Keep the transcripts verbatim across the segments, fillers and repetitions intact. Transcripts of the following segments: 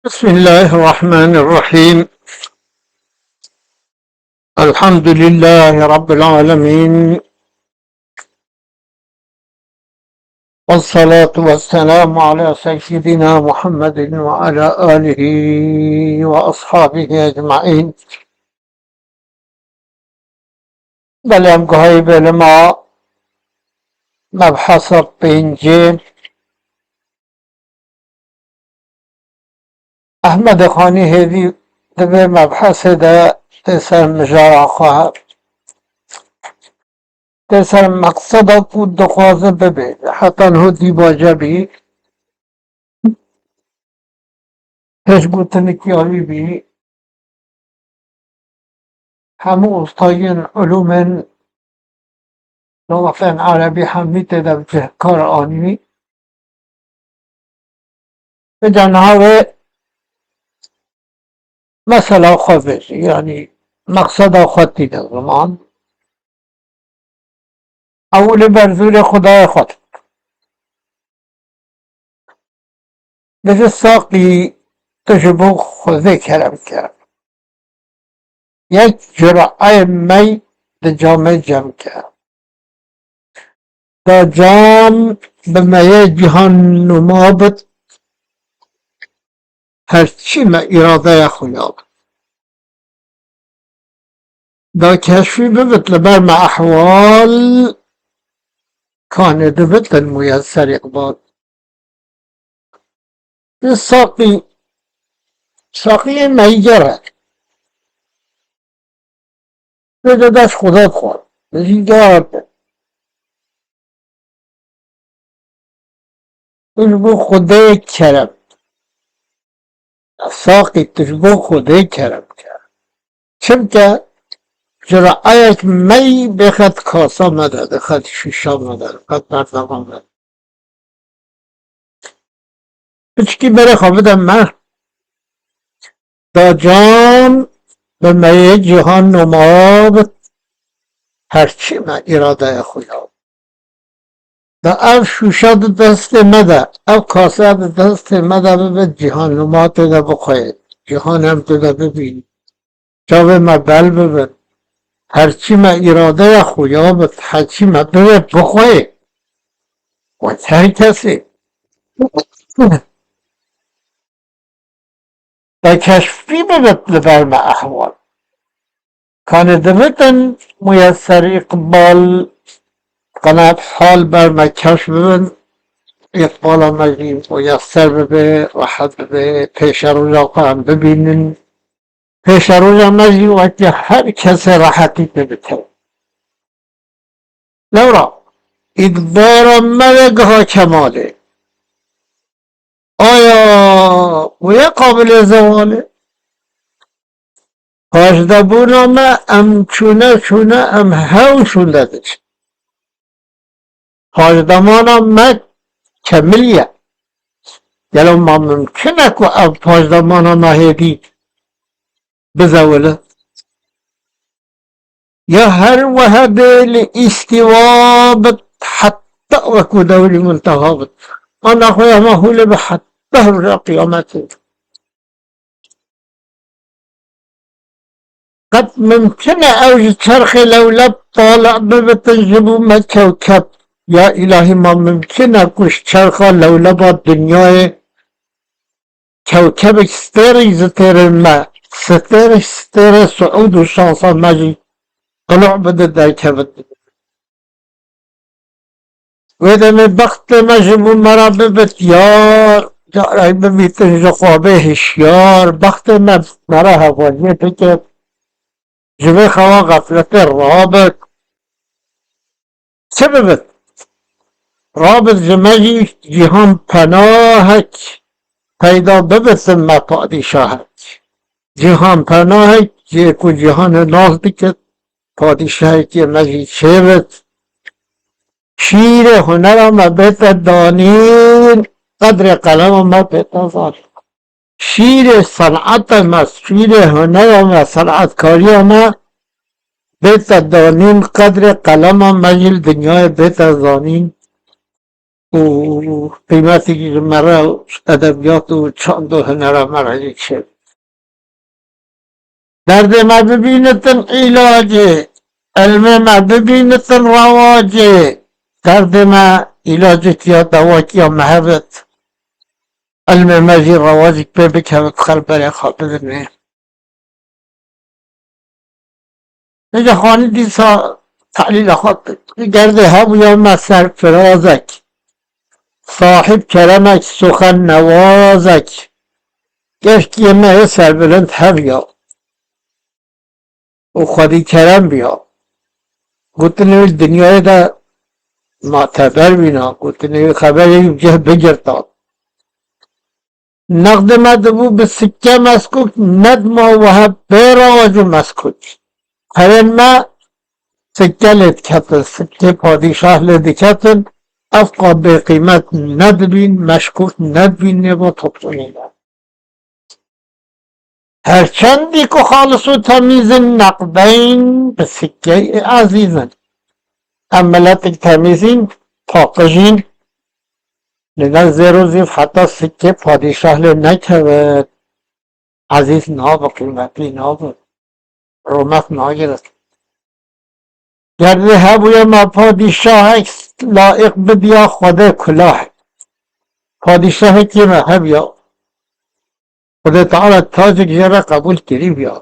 بسم الله الرحمن الرحيم. الحمد لله رب العالمين. والصلاة والسلام على سيدنا محمد وعلى آله وأصحابه أجمعين. Belê em guhayî bêlima mebhesa pêncê. Ehmedê Xanî hêdî di vê mebhesê de tê ser mijara xwe, tê ser meqseda ku dixwaze bibê. Heta niho dîbace bî. Pêşgotinikî wî bî, hemû ustayên ulûmên lixafên erebî hemî tê de bi cih kar anî. Vêca niha wê mesela xwe vêjî, yanî meqseda xwe tîne ziman. Ew li ber zûrê Xwedayê xwe dibit. Dibêje Saqî, tu ji bo Xwedê kerem ke. Yek cureyê mey di camê cem ke. Da cam bi meyê cîhan numa bit, her çî me îradeya xwe ya bit. Da keşfî bibit li ber me ehwal, kanê dibitin muyeser îqbal. Bi Saqî, Saqiyê meyger e. Vê de dest Xwedê dixwar. Bi jî gar be. Tu ji bo Xwedê kerem. Saqî, tu ji bo Xwedê kerem ke. Çimke cureyek mey bêxe di kasa me de, dixe di şûşa me de, dixe di berdeva me de. Piçkî berê xwe bide me. Da cam bi meyê cîhan numa bit. Her çî me îradeya xwe ya. Da ev şûşa di destê me de, ev kasa di destê me de bibe, cîhan numa tê de bixweyê. Cîhan em tê de bibîn. Çavê me bel bibin. Her çî me îradeya xwe ya bit, her çî me bibe bixweyê. Wek her kesê. Te keşfî bibit li ber me ehwal. Kanê dibitin muyeser îqbal, qenaet hal ber me keş bibin. Îqbala me jî muyeser bibe, rehet bibe, pêşeroja xwe em bibînin. Pêşeroja me jî wekî her kesê rehetî pê bikeve. Lewra, îdbara me ve giha kemalê. Aya wê qabilê zewal e? Paşdebûna me, em çûne çûne, em hew şûnde diçin. Paşdemana me kemiliye. Gelo ma mimkin e ku ev paşdemana me hêdî bizewile? Ya her wiha bê li îstîwa bit heta wekû dewrî munteha bit. Ana xwe ya me hûlê bi heta roja qiyametê. Qet mimkin e ew ji çerxê lewleb taliq bibitin ji bo me kewkeb? Ya îlahî, ma mimkin e ku ji çerxa lewleba dinyayê kewkebek stêrî ji stêrên me, stêrî stêrê siûd û şansa me jî tuluq bide derkevit? Wê demê bextê me ji bo me re bibit yar, carek bibîtin ji xwe bê hişyar, bextê me, me re hevaliyê bike, ji vê xewa xefletê rabit. Çi bibit? Rabit ji me jî cîhan penahek peyda bibitin me padîşahek. Cîhan penahek, cihê ku cîhanê nas dikit, padîşahekê me jî çêbit. Şîrê hunera me bête danîn, qedrê qelema me bête zanîn. Şîrê seneta me, şîrê hunera me, senetkariya me bête danîn, qedrê qelema me jî li dinyayê bête zanîn. û qîmetî ji me re û edebiyat û çand û hunera me re jî çêbû. Derdê me bibînitin îlacê, ilmê me bibînitin rewacê. Derdê me îlacêk ya dawakî ya me hebit. Ilmê me jî rewacêk pê bikevit xelk berê xwe bidinê. Nêce xanî dîsa tehlîla xwe dike. Gerdê hebûya me serfirazek, sahîb keremek, suxennewazek, keşkiyê me yê serbilind hebiya û xwedî kerem biya. Gotinê wî dinyayê de mateber bîna, gotinê wî xeberê wî cih bigirta. Nexdê me dibû bi sikke meskûk, nedima wiha bê rewac û meskûk. Perên me sikke lê diketin, sikkê padîşah lê diketin, evqa bêqîmet nedibîn, meşkûk nedibîn nêva toplûmê de. Her çendî ku xalis û temîz in, neqdeyn bi sikkeyê ezîz in. Em miletek temîz in, paqij in. Li ne zêr û zîv heta sikkê padîşah lê nekevin, ezîz nabe, qîmetî nabe, rûmet nagirin. Ger vê hebûya me padîşahek layiq bidiya Xwedê kulahek. Padîşahekî me hebiya. Xwedê Teala tacek jê re qebûl kirîbûya.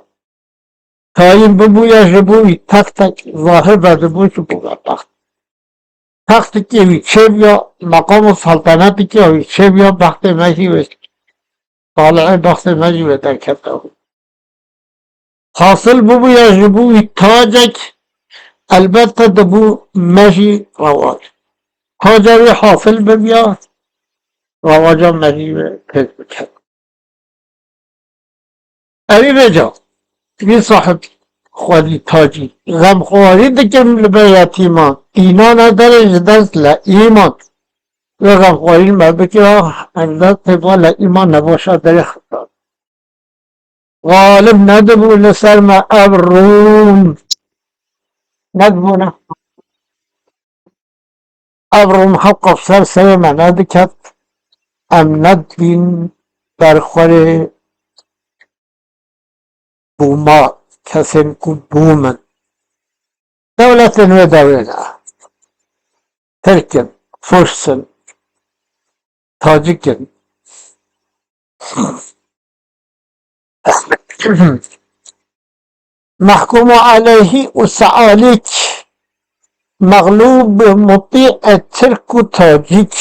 Tayîn bibûya ji bo wî tek tek zahir vedibû ji bo me bext. Textikê wî çêbûya, meqam û seltenetikê wî çêbûya, bextê me jî wê, talihê bextê me jî wê derketibû. Hasil bibûya ji bo wî tacek, elbette dibû me jî rewac. Taca wî hasil bibiya, rewaca me jî wê pêk biket. Evî vêca, wî sahib xwedî tacî, xemxwarî dikim li ber yetîman, tînana derê ji dest leîman. Wê xemxwarî me bikira, em dest têba leîman nebaşa derê xistan. Xalib nedibû li ser me ev Rûm. Nedibû ne. Ev Rûm hewqa bi ser serê me nediket. Em nedibîn berxwerê bûma, kesên ku bûm in. Dewletên wê dewê ne. Tirk in, Furs in, Tacik in. Mehkûm aleyhî û sealîk, mexlûb mutî e tirk û tacîk.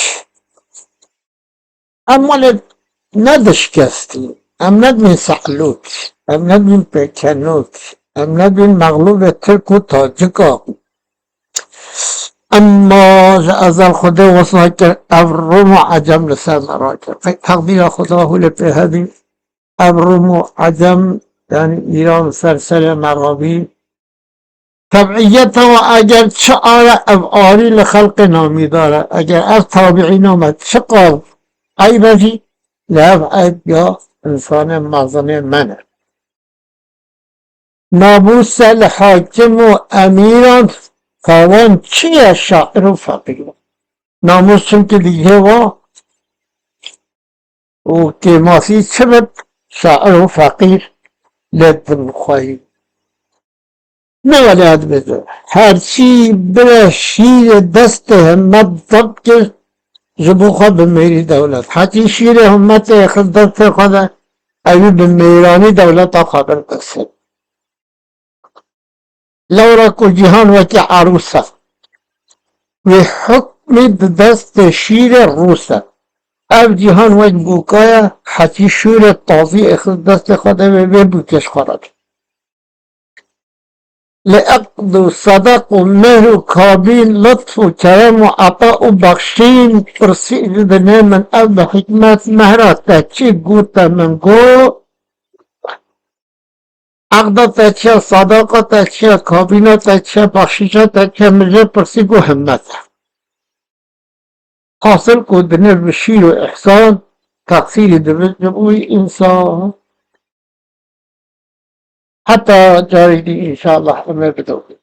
Em wele ne dişkestî, em nedibîn sealûk, em nedibîn pêkenûk, em nedibîn mexlûbê tirk û tacika. Emma ji ezel Xwedê wisa kir, ev Rom û Ecem li ser me rakir. Qey teqdîra Xweda hûlê pê hebî, ev Rom û Ecem, yanî Îran ser serê me rabî. Tebîeta we eger çi are, ev arî li xelqê namîdar e. Eger ev tabîîna me çi qas eyb e jî, li ev eyb ya însanê mezinê me ne. Namûsa li hakim û emîran tawan çi ye şair û feqîran? Namûs çimkî dîhê wa û kêmasî çi bit, şair û feqîr lê dibin xweyî. Ne wele ez bêjim. Herçî bire şîrê destê himmet zebt kir, ji bo xwe bimêrî dewlet. Herçî şîrê himmetê xist destê xwe de, ewî bi mêranî dewleta xwe bin destê. Lewra ku cîhan wekî erûs e, wê hukmî di destê şîrê rûs e. Ev cîhan wek bûka ye, heçî şûrê tazî êxist destê xwe de, wê vê bûkê ji xwe re. Li eqd û sedeq û mehr û kabîn, lutf û kerem û ata û bexşîn, pirsî ji dinê min ev bi hikmet mehra te çi gote min got, Eqda te çi ye, sadaqa te çi ye, kabîna te çi ye, bexşîşa te çi ye, min jê pirsî got himmet e. Hasil ku dinê bi şîr û îhsan teqsîrî dibin ji bo wî însan. Heta carê dî înşallah em ê bidewin.